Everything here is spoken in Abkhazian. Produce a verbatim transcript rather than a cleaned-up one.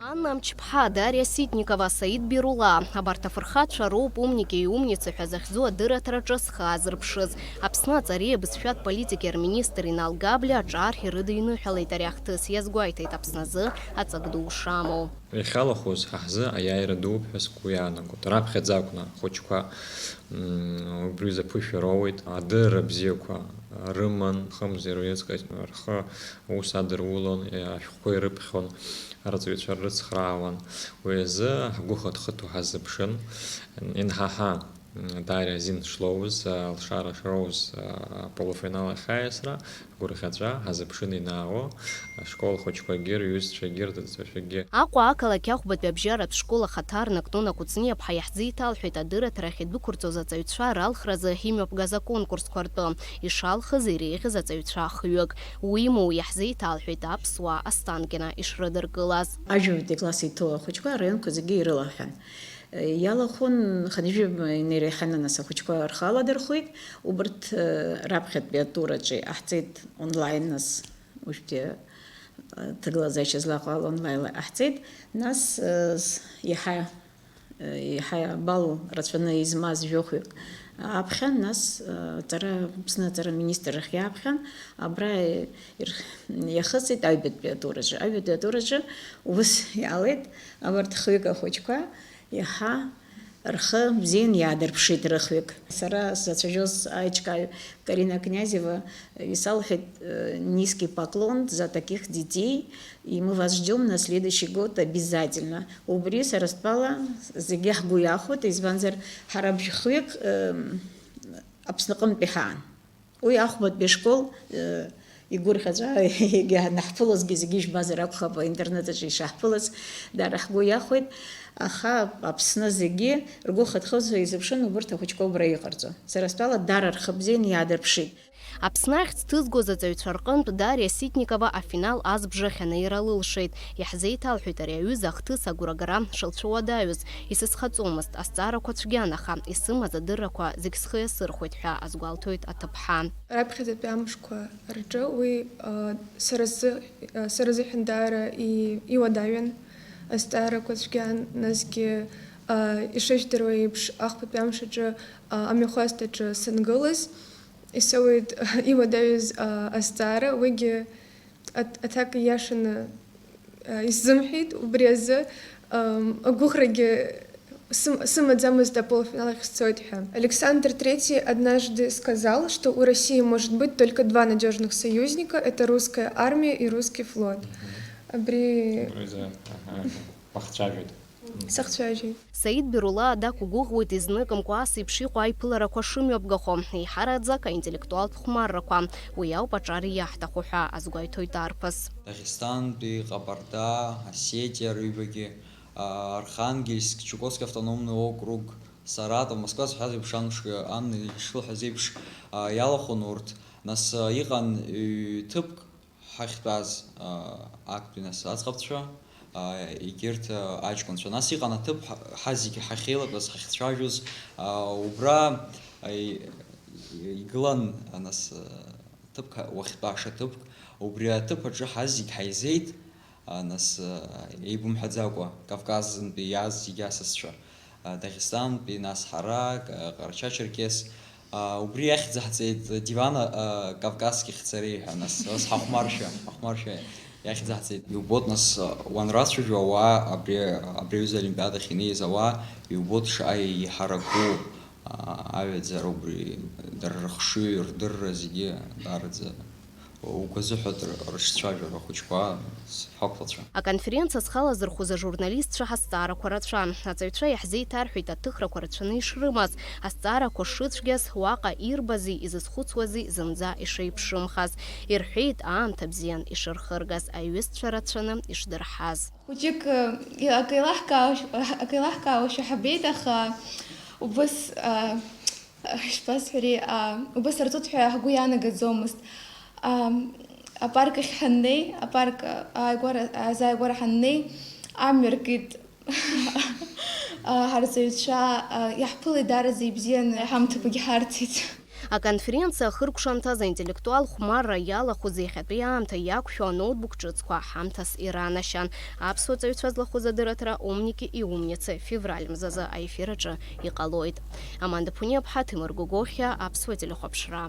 Анна Амҷԥҳа, Дариа Ситникова, Саид Бирула, абарҭ афырхацәа роуп умники и умницы ҳәа захьӡу адырраҭараҿы зхы азырԥшыз. Аԥсны аҵареи абызшәатә политики рминистр Инал Габлиа аҿар ирыдиныҳәалеит ари ахҭыс, иазгәеиҭеит Аԥсназы аҵак ду шамоу. Иахьалахәыз ҳа ҳзы аиааира дууп ҳәа сгәы иаанагоит. Раԥхьаӡа акәны ахәыҷқәа, м, убри рзы аԥышәа роуеит, адырра бзиақәа рыман, хымзеи рҩыҵҟа рхы аус адырулон, ашәҟәқәа ирыԥхьон, арҵаҩцәа ррыцхраауан. Уи азы ҳгәы хыҭхыҭуа ҳазыԥшын. Инҳаҳа, м, Дариа азин шлоуз, а, лшара шроуз, а, аполуфинал ахь аиасра, гәырӷьаҵәа ҳазыԥшын инаало, ашкол хәыҷқәагьы, рҩызцәагьы, рҵаҩцәагьы. Аҟәа ақалақь ахәбатәи абжьаратә школ ахаҭарнак Нуна Кәыҵниаԥҳа иаҳзеиҭалҳәеит адырраҭара ахьдәықәырҵоз аҵаҩцәа ралхразы имҩаԥгаз аконкурсқәа ртәы ишалхыз иреиӷьыз аҵаҩцәа хҩык. Уимоу, иаҳзеиҭалҳәеит аԥсуаа Останкино ишрыдыркылаз. Ажәабатәи акласс иҭоу ахәыҷқәа араионқәа зегьы ирылаҳәан. Иалахәын, хынҩажәи инареиҳаны нас ахәыҷқәа рхы аладырхәит. Убырҭ, э, раԥхьатәи атураҿы иҟаҳҵеит онлайн, нас уажәтәи, э, ҭагылазаашьа злаҟало онлайн иҟаҳҵеит. Нас, э, с-, иаҳа, э, иаҳа абал рацәаны измаз жәохәҩык ааԥхьан, нас, э, аҵара, Аԥсны аҵара аминистррахь иааԥхьан, абра ир-, иахысит аҩбатәи атураҿы. Аҩбатәи атураҿы ус иаалеит, абарҭ хҩык ахәыҷқәа иаҳа рхы бзиан иаадырԥшит рыхҩык. Сара сзацәажәоз аиҿкааҩ Карина Князева исалҳәеит, э, низкий поклон за таких детей, и мы вас ждём на следующий год обязательно. Убри сара стәала зегьы ҳгәы иахәоит, избанзар, ҳара бжьхҩык, э, Аԥсныҟынтәи ҳаан. Уи ахәбатәи ашкол, э, игәырӷьаҵәа, егьа ҳанаҳԥылозгьы зегьы ижәбазар акәхап, аинтернет аҿы ишаҳԥылаз дара ҳгәы иахәеит, аха Аԥсны зегьы ргәы хыҭхыҭуа изыԥшын убырҭ ахәыҷқәа убра иҟарҵо. Сара стәала, дара рхы бзианы иаадырԥшит. Аԥсны ахьӡ ҭызгоз аҵаҩцәа рҟынтә Дариа Ситникова афинал азбжахь анеира лылшеит. Иаҳзеиҭалҳәеит ари аҩыза ахҭыс агәрагара шылцәуадаҩыз. Исызхаҵомызт, азҵаарақәа цәгьан, аха исымаз адыррақәа зегь схы иасырхәеит ҳәа азгәалҭоит аҭыԥҳа. Раԥхьаӡатәи амшқәа рҿы уи, а, сара сзы, а, сара сзыҳәан даара и-, иуадаҩын, азҵаарақәа цәгьан, насгьы, а, ишыжәдыруа еиԥш, ахԥатәи амш аҿы, а, амҩахәасҭаҿы сангылаз, исоуеит иуадаҩыз, а, азҵаара, уигьы Аҭ-, аҭак ииашаны, а, исзымҳәеит, убри азы, ам, агәыӷрагьы сым-, сымаӡамызт аполуфинал ахь сцоит ҳәа. Александр Третий однажды сказал, что у России может быть только два надёжных союзника, это русская армия и русский флот. Мгм. Абри Абри азы, аҳа, бахцәажәеит. Сахцәажәеит. Саид Бирулаа дақәгәыӷуеит изныкымкәа ас еиԥш иҟоу аиԥыларақәа шымҩаԥгахо, еиҳараӡак аинтеллектуалтә хәмаррақәа, уи ауп аҿар иаҳҭаху ҳәа азгәеиҭоит арԥыс. Дагестантәи, Ҟабарда, Осетиа рыҩбагьы, а, Архангельск, Чукотски автономный округ, Саратов, Москва зҳәаз еиԥш амш, амни ишылҳәаз еиԥш, а, иалахәын урҭ. Нас, а, иҟан, ҩ-, ҭыԥк, ҳахьтәаз, аа, актәи нас аӡӷабцәа, аа, егьырҭ, аа, аҷкәынцәа. Нас иҟан аҭыԥ ҳа, ҳа зегьы ҳахьеилатәаз, ҳахьцәажәоз, аа, убра, аа, и-, игылан, а, нас, аа, ҭыԥк уахьтәа ашаҭыԥк, убри аҭыԥ аҿы ҳа зегь ҳаизеит, а, нас, аа, еибымҳәаӡакәа, Кавказынтәи иааз зегьы асасцәа. А, Дагестантәи, нас ҳара, Ка-, Ҟарача-Черкес, а, убри иахьӡаҳҵеит Дивана, а, Кавказских царей ҳәа, нас, нас ҳахәмаршәа, ҳахәмаршәа иахьӡаҳҵеит. Иубоит, нас, а, уанрацәажәо ауаа, абри, абри аҩыза Олимпиадахь инеиз ауаа, иубоит шаҟа иҳараку, а, аҩаӡара убри, дара рыхшыҩ, рдырра зегьы даараӡа Угәы азыҳәоит р-, рыҿцәажәара ахәыҷқәа, ҳақәлацәа. Аконференциа зхалазырхәыз ажурналистцәа ҳазҵаарақәа рацәан. Аҵаҩцәа иаҳзеиҭарҳәеит аҭыхрақәа рацәаны ишрымаз, азҵаарақәа шрыцәгьаз, уаҟа ирбази изызхәыцуази зынӡа ишеиԥшымхаз. Ирҳәеит аамҭа бзиан ишырхыргаз, аиҩызцәа рацәаны ишдырҳаз. Хәыҷык, э, акы еилаҳкаауашәа, акы еилаҳкаауашәа ҳабеит, аха убыс, а, Ишԥасҳәари, аа, убас рҵоит ҳәа ҳгәы иаанагаӡомызт. Ам, апарк ахь ҳаннеи, апарк, ааигәара, азааигәара ҳаннеи, амҩа ркит. Аа, ҳарҵаҩцәа, аа, иаҳԥылеит даараӡа ибзианы, ҳамҭақәагьы ҳарҭеит. Аконференциа ахыркәшамҭаз аинтеллектуал хәмарра иалахәыз иахьатәи аамҭа иақәшәо аноутбук ҿыцқәа ҳамҭас иранашьан. Аԥсуа ҵаҩцәа злахәыз адырраҭара «Умники и умницы» февраль мзазы аефир аҿы иҟалоит. Аманда Ԥуниаԥҳа, Ҭемыр Гогохиа, Аԥсуа телехәаԥшра.